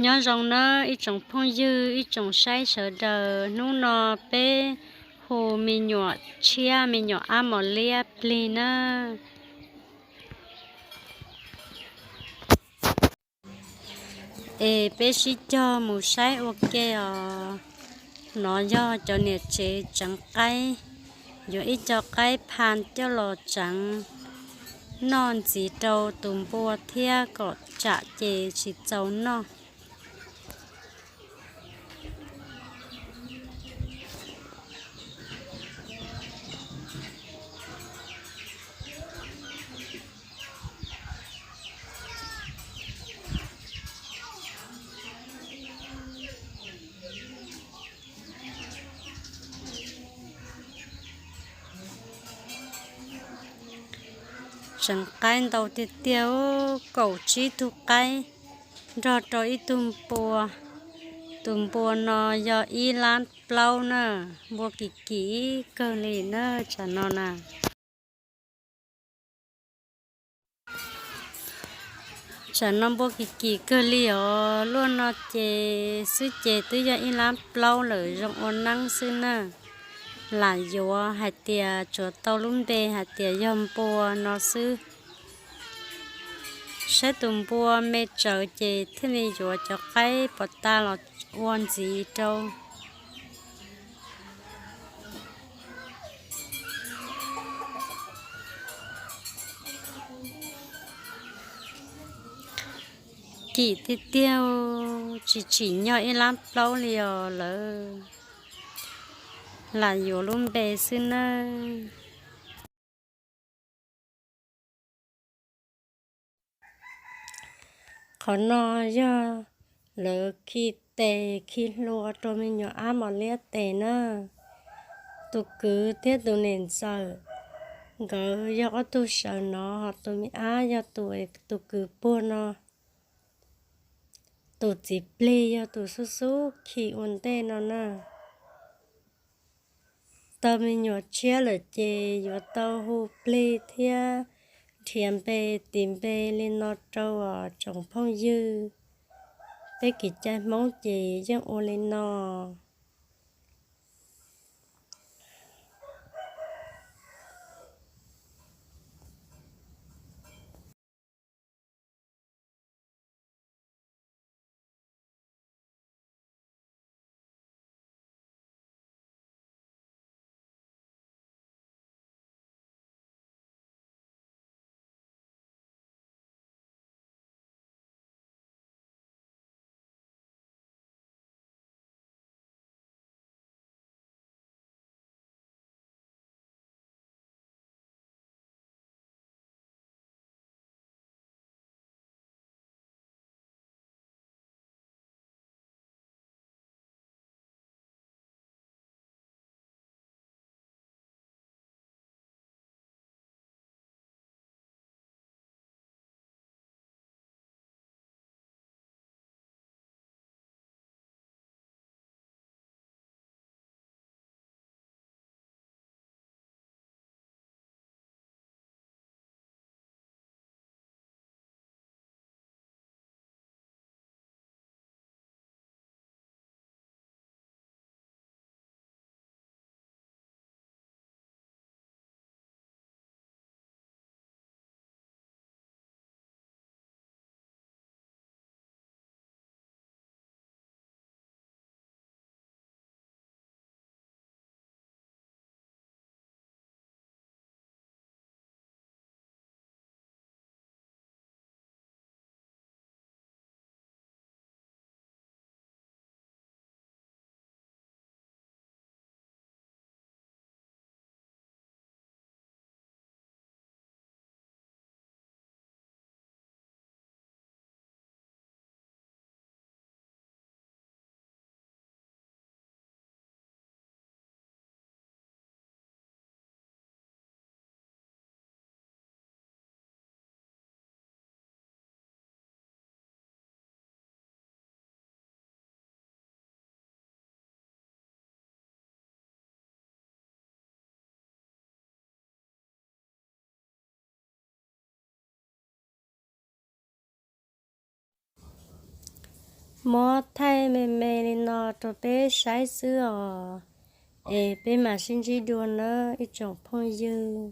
Nyob zoo nawb ib tsoom phooj ywg, ib tsoom saib sawv daws, hnub no peb hu me nyuam tshiab me nyuam ab mos liab plig nawb. Es peb sib cog mus saib ua ke os. No yog cov niam tsev tseev qaib, yuav ib co qaib pha coj los tseev noj ntxiv rau tus npua thiab kom tsam ces tsis txaus noj. Tseev qaib ntau tiag tiag, kaum tsib tug qaib nrog rau ib tug npua. Tus npua no yog ib lab plaub na, npua kim kim kawg li na tsam no na. Tsam no npua kim kim kawg li os, luaj no ces xwb ces twb yog ib lab plaub lawm, zoo ua neeb xwb na. Lam yuav hais tias tsuas tau lub npe hais tias yog npua no xwb. Saib tus npua me tsawv ces thiaj li yuav cov qaib pov tas los ua ntxiv rau. Kim tiag tiag, tsis tsim nyog ib lab plaub li os lawm. Lam yuav lub npe xwb nawb. Qhov no yog lawv khi tes khi hlua rau me nyuam ab mos liab tes na. Tus kwv thiab tus niam ntxawm nkawd yog ob tug sawv no, ho tus me ab yog tus, tus kwv puag no. Tus txiv plig yog tus xub xub khi ua ntej no na. Tau me nyuam tshiab lawm ces yuav tau hu plig thiab nrhiav npe tis npe li no rau tsoom phooj ywg. Peb kev cai Hmoob ces yeej ua li no. Muab thaij me me li no rau peb saib xwb os, es peb mam sib ntsib dua nawb ib tsoom phooj ywg.